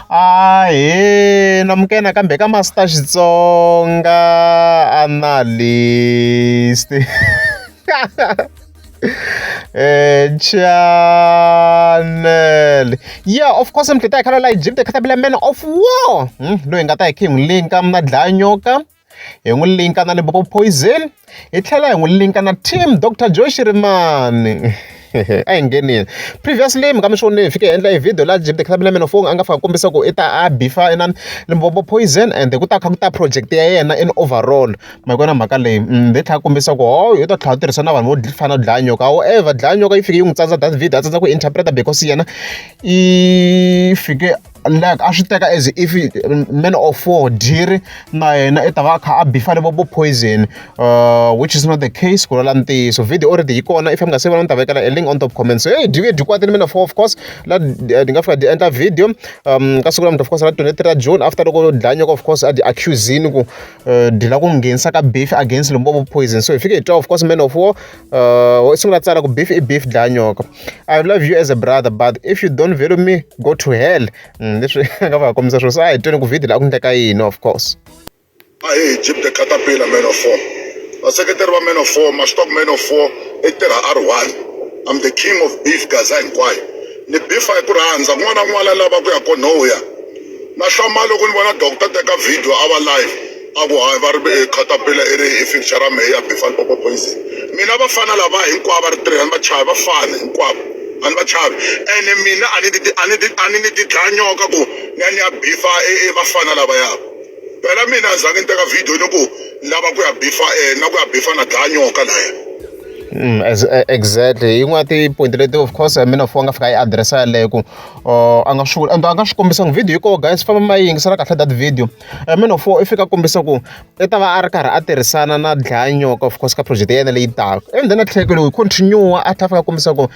Ahee namukela nakambe ka Master Xitsonga Analyst channel yeah of course mi tlita hi khala la Egypt khatabila man of war loyi hi nga ta hi kha hi n'wi linka na dlaya nyoka hi n'wi linka na Limpopo Poison hi tlhela hi n'wi linka na team Doctor Joe Shirimani a hi nghenini previously mi nga mi swi vonile hi fike hi endla e video laha Jim the Caterpillar Man of War a nga fika kombisa ku i ta a bifa inani Limpopo Poison and ku ta kha ku ta project ya yena in overall ma yi vona mhaka leyi ni tlhela kombisa ku ho i ta tlhela a tirhisa na vanhu vo fana na dlaya nyoka however dlaya nyoka yi fike yi n'wi tsandza that video a tsandza ku interpreta because yena i fike like a swi teka as if man of four dyiri na yena i ta va a kha a bifa Limpopo Poison which is not the case ku vula ntiyiso video already yi kona if mi nga se vona ni ta vekela e link on top comment so hey dyi vuye dyi kwatile man of four of course la di nga fika di endla video ka siku la of course ra 23 ra June after loko dlaya nyoka of course a di accuse-ini ku dyi lava ku nghenisa ka beef against Limpopo Poison so hi fike hi twa of course man of war i sungula tsala ku beef i beef dlaya nyoka I love you as a brother but if you don't value me go to hell leswi a nga va kombisa swona so a hi tweni ku video la ku endleka yini of course Ahee Jeep the Caterpillar man of four vaseketeri va man of four ma swi tiva ku man of four i tirha a ri one I'm the king of beef gaza hinkwayo ni beef-a hi ku rhandza kun'wana na kun'wana la ni lavaka ku ya kona no ya na hlamala loko ni vona doctor teka video a va live a ku hayi va ri eh, caterpillar i ri i fixture mehe ya beef Limpopo poison mina vafana lava hinkwavo va ri three a ni va chavi va fana hinkwavo a ni va chavi ene mina a ni ti a ni ti a ni ni ti dlaya nyoka ku ni ya ni ya bifa e, e vafana lavaya phela mina a zange ni teka video ni ku ni lava ku ya bifa eh, na ku ya bifa na dlaya nyoka laya Exactly yin'wana ya ti-point leti of course mina a nga fika a yi adirese yaleyo ku a nga swi vula ende a nga swi kombisangi video yi koho guys famba ma yi yingisela kahle that video man of war i fika a kombisa ku i ta va a ri karhi a tirhisana na dlaya nyoka of course ka project ya yena leyi taka and then a tlhela loko hi continue a tlhela a fika a kombisa ku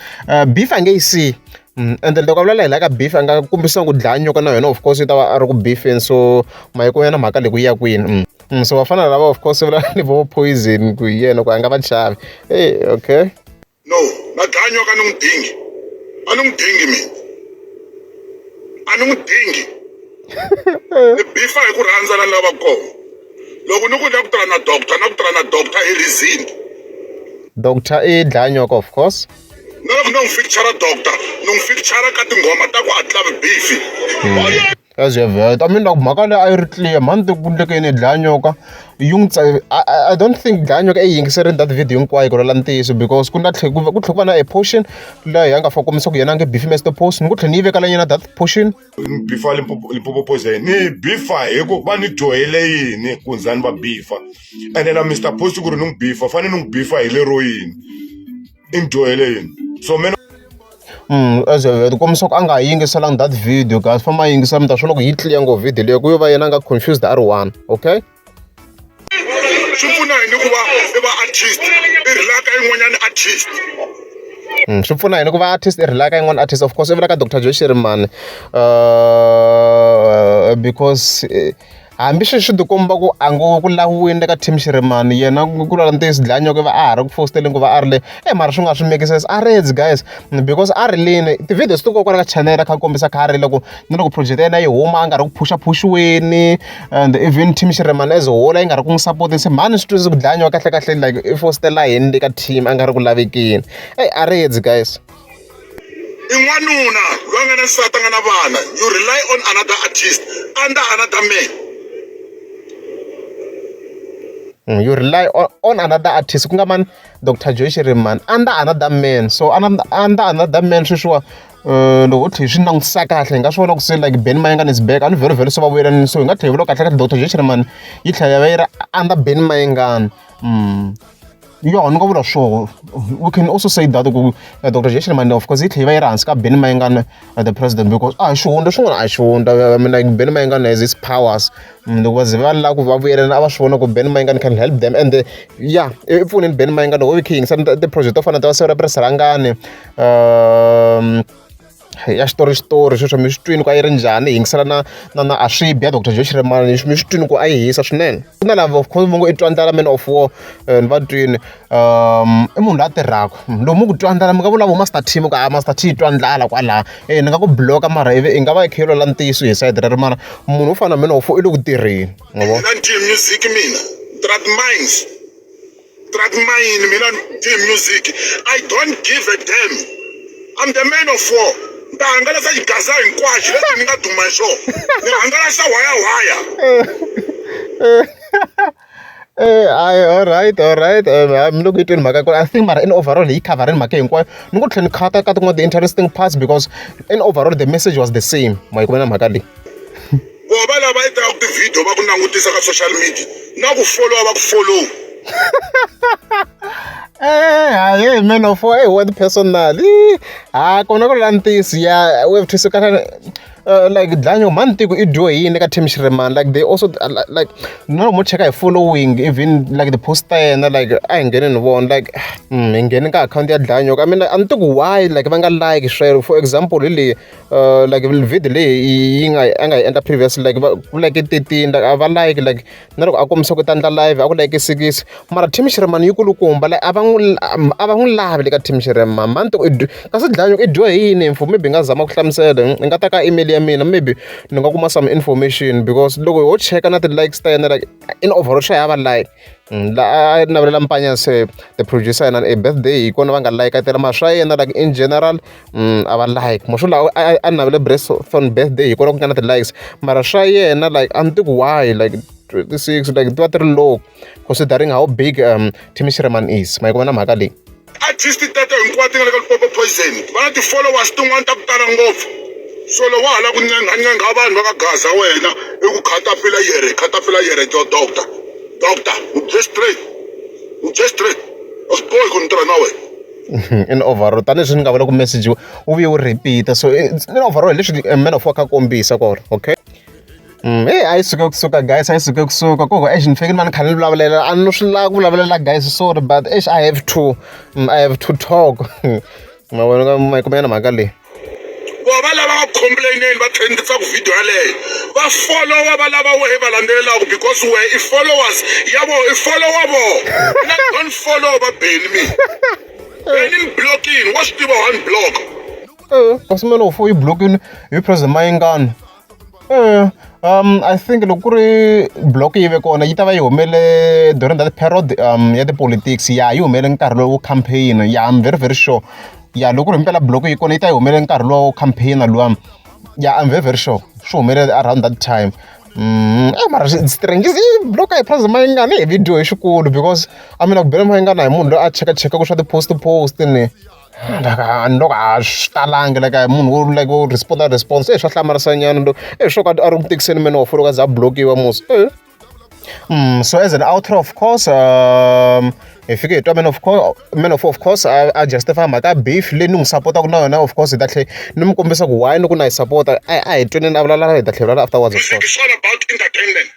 beef a nge yi siyi ende loko a vulavula hi la ka beef a nga kombisa ku dlaya nyoka na yona of course yi ta va a ri ku beef-eni so ma yi na mhaka leyi ku yi ya kwini. So vafana lava of course vula ni vo poison ku hi yena ku a nga va chavi hey okay no na dlaya nyoka ni n'wi dingi a ni n'wi dingi mina a ni n'wi dingi ni bifa hi ku rhandza la ni lavaka kona loko ni ku ni la ku tirha na doctor na ku tirha na doctor hi reason doctor i dlaya nyoka of course na loko ni n'wi feature doctor ni n'wi feature ka tinghoma ta ku a ti lavi bifi As you have heard, I mean like mhaka leyi a yi ri clear mhani te ku endleke yini dlaya nyoka yi n'wi I don't think dlaya nyoka i yi yingiserile that video hinkwayo ku vulavula ntiyiso because ku na tlhe ku ku tlhe ku va na a portion leyi a nga fika kombisa ku yena a nge beef Mister Post ni ku tlhela ni yi veka la yena that portion. Ni bifa Limpopo Limpopo Poison ni bifa hi ku va ni dyohele yini ku za ni va bifa ene na Mister Post ku ri ni n'wi bifa fane ni n'wi bifa hi lero yini i ni dyohele yini so mina As a kombisa ku a nga ha yingiselangi that video guys famba a yingisela mi ta swi vona ku yi clear ngopfu video leyi ku yo va yena a nga confused a ri one okay. Swi pfuna yini ku va i va artist i rhila ka yin'wanyana artist. Swi pfuna yini ku va artist i rhila ka yin'wana artist of course i vula ka Doctor Joe Shirimani because hambi swi swi tikomba ku a ngo ku laviweni le ka team Shirimani yena ku vulavula ntiyiso dlaya nyoka va a ha ri ku fositeleni ku va a ri le e mara swi nga swi make sense a redzi guys because a rilini ti-videos ti kona kwala ka channel kha kombisa kha a rila ku na loko project ya yena yi huma a nga ri ku phusha-phushiweni and even team Shirimani as a whole a yi nga ri ku n'wi support se mhani swi twisisi ku dlaya nyoka kahlekahle like i fositela yini le ka team a nga ri ku lavekeni eyi a redzi guys. I n'wanuna loyi a nga na nsati a nga na vana you rely on another artist under another man. You rely on another artist ku nga mani Doctor Joe Shirimani under another man so under another man sweswiwa loko u tlhe swi langutisa kahle hi nga swi vona ku se like Benny Mayengani is back a ni vhele se va vuyelanile so hi nga tlhela hi vula kahle kahle Doctor Joe Shirimani yi tlhela yi va yi ri under Benny Mayengani. Ya ni nga vula swoho we can also say that ku Doctor Jay Shirimani of course yi tlhela yi va yi ri hansi ka Benny Mayengani the president because a hi xihundla swin'wana a hi xihundla I mean like Benny Mayengani has his powers loko va ze va lava ku va vuyelana a va swi vona ku Benny Mayengani can help them and ya i pfunile Benny Mayengani loko hi kha hi yingisa ti-project to fana na ta va Sir Rhangani . Ya xitori xitori sweswo mi swi twini ku a yi ri njhani hi yingisela na na na a swi bi ya Doctor Joe Shirimani mi swi twini ku a yi hisa swinene ku na lava of course va ngo i twa ndlala man of war ni va twini i munhu loyi a tirhaka lomu ku twa ndlala mi nga vula vo Master T mi ku a Master T yi twa ndlala kwalaya e ni nga ku block-a mara ivi i nga va i kha i lwela ntiyiso hi sayiti rero mara munhu wo fana na man of war i le ku tirheni ma vo. Mina ni team music mina truck mines truck mine mina team music I don't give a damn I'm the man of war ni ta hangalasa xigaza hinkwaxo lexi ni nga duma hi xona ni hangalasa waya waya. Eh, hayi alright alright mi le ku yi tweni mhaka ya kona I think mara in overall hi yi khavharini mhaka hinkwayo ni ngo tlhela ni khata ka tin'wana ti-interesting parts because in overall the message was the same ma yi kumela mhaka leyi. Voho va lava yi tekaka ti-video va ku langutisa ka social media na ku follow va ku follow. Eh, hayi man of war, eh, word personal. Ha kona ku la ntiyiso ya we have to suka like dlanyo mhani tiko i dyiwe hi yini ka team Shirimani like they also like na loko mo cheka hi following even like the post ta yena like a hi ngheni ni vona like hi ngheni ka akhawunti ya dlanyo I mean a ni tivi why like va nga like sweswo for example hi leyi like video leyi yi nga a nga yi endla previously like va ku like 13 like a va like like na loko a kombisa ku ta endla live a ku like 6 mara team Shirimani yi kulukumba like a va n'wi a va n'wi lavi le ka team Shirimani mhani ti i kasi dlayo i dyiwe hi yini info maybe i nga zama ku hlamusela i nga ta ka email ya mina maybe ni nga kuma some information because loko ho cheka na ti-likes ta yena like in overall swa ya va like la a navelela mpanya se the producer yena a birthday hi kona va nga like tela mara swa yena like in general a va like mo swo la a navele Brexton birthday hi kona ku nga na ti-likes mara swa yena like a ni tivi why like 26 like ti va ti ri low considering how big Timmy Shirimani is ma yi kuma na mhaka leyi. Artist teto hinkwato ti nga le ka Limpopo Poison va na ti-followers tin'wana ta ku tala ngopfu so loko wa ha lava ku ncengancenga vanhu va ka Gaza wena i ku khatapila yere khatapila yere jo doctor doctor u bye straight u bye straight a swi bohi ku ni tirha na wena. In overall tanihileswi ni nga vula ku message wu vuye wu repeat so in overall hi leswi man of war kha kombisa kona okay. Heyi a yi suke kusuka guys a yi suke kusuka ku exi ni fanekele ni va ni kha ni vulavulela a ni swi lavi ku vulavulela guys sorry but exi I have to I have to talk ma vona ma yi kuma na mhaka leyi. Voho va lava va complain-eni va trend-isaka video yaleyo va follow-a va lava wehe va landzelelaka because wehe i followers ya voho i follow-a voho mina don't follow va Benny mina Benny ni block-ini wa swi tiva wa ni block. Kasi man of war yi block-ini hi President Mayengani. I think loko ku ri block yi ve kona yi ta va yi humele during that period ya ti-politics ya yi humele nkarhi lowu wo campaign ya I'm very very sure ya loko ku ri himpela block yi kona yi ta yi humele nkarhi luwa wo campaign luwa ya I'm very very sure swi humelele around that time. Mara it's strange block a hi President Mayengani hi video hi xikulu because I mean ku bela Mayengani a hi munhu loyi a chekachekaku swa ti-post post ni. Like a ni loko a swi talangi like a hi munhu wo like wo respond response e swa hlamarisa nyana lo e swo ka a ri ku tikiseni man of loko a za a block-iwa musi e. So as an outro of course hi fike hi twa man of course man of course a a justify mhaka ya beef leyi ni n'wi sapotaka na yona of course hi ta tlhela ni n'wi kombisa ku why ni ku na yi sapota a a hi tweneni a vulavula hi ta tlhela hi vulavula afterwards of Music course. is all about entertainment.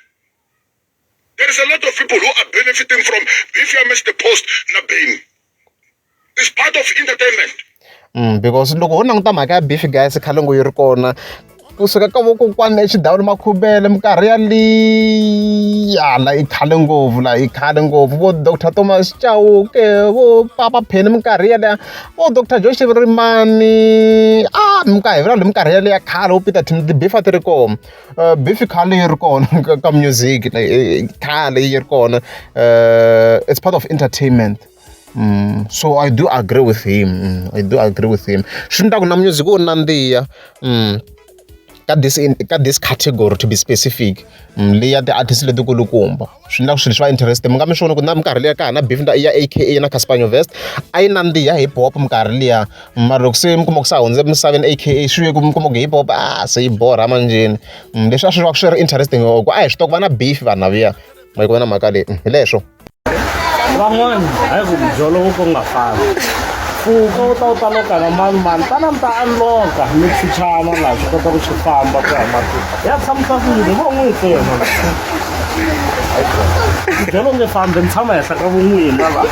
There is a lot of people who are benefiting from beef ya Mr Post na Benny. It's part of entertainment. Because loko ho languta mhaka ya beef guys khale ngo yi ri kona kusuka ka vokokwani eXidawuni Makhuvele minkarhi yaliya la i khale ngopfu la i khale ngopfu vo Doctor Thomas Chauke vo Papa Penny minkarhi yaliya vo Doctor Joe Shirimani a minkarhi hi vulavula hi minkarhi yaliya khale vo Peter Tin ti-beef a ti ri kona beef khale yi ri kona ka music khale yi ri kona it's part of entertainment. So I do agree with him. I do agree with him. Swi endla ku na music wo nandziha ka this in ka this category to be specific leyi ya ti-artist letikulukumba swi endla ku swilo swi va interesting mi nga mi swi vona ku na minkarhi liya ka ha na beef ya A_K_A na Cassper Nyovest a yi nandziha hip hop minkarhi liya mara loko se mi kuma ku se a hundze emisaveni A_K_A swi ve ku mi kuma ku hip hop a se yi borha manjheni leswi a swi va swi ri interesting ku a hi swi tiva ku va na beef vanhu laviya ma yi vona mhaka leyi hi leswo. Van'wana hayi ku mujolo wo ka wu nga fambi mpfhuka wu ta wu ta loka na mani mani tana mi ta unlock-a mi chuchana laha swi kota ku swi famba ku ya mahlweni ya tshamisa ku yini vo n'wi ntsena mujolo wu nge fambi ni tshama henhla ka vun'wina la.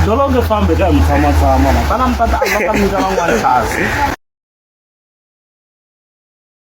Mjolo nge fambi ka mi tshama tshama la. Tana mi ta ta unlocka mi nyika van'wana chance.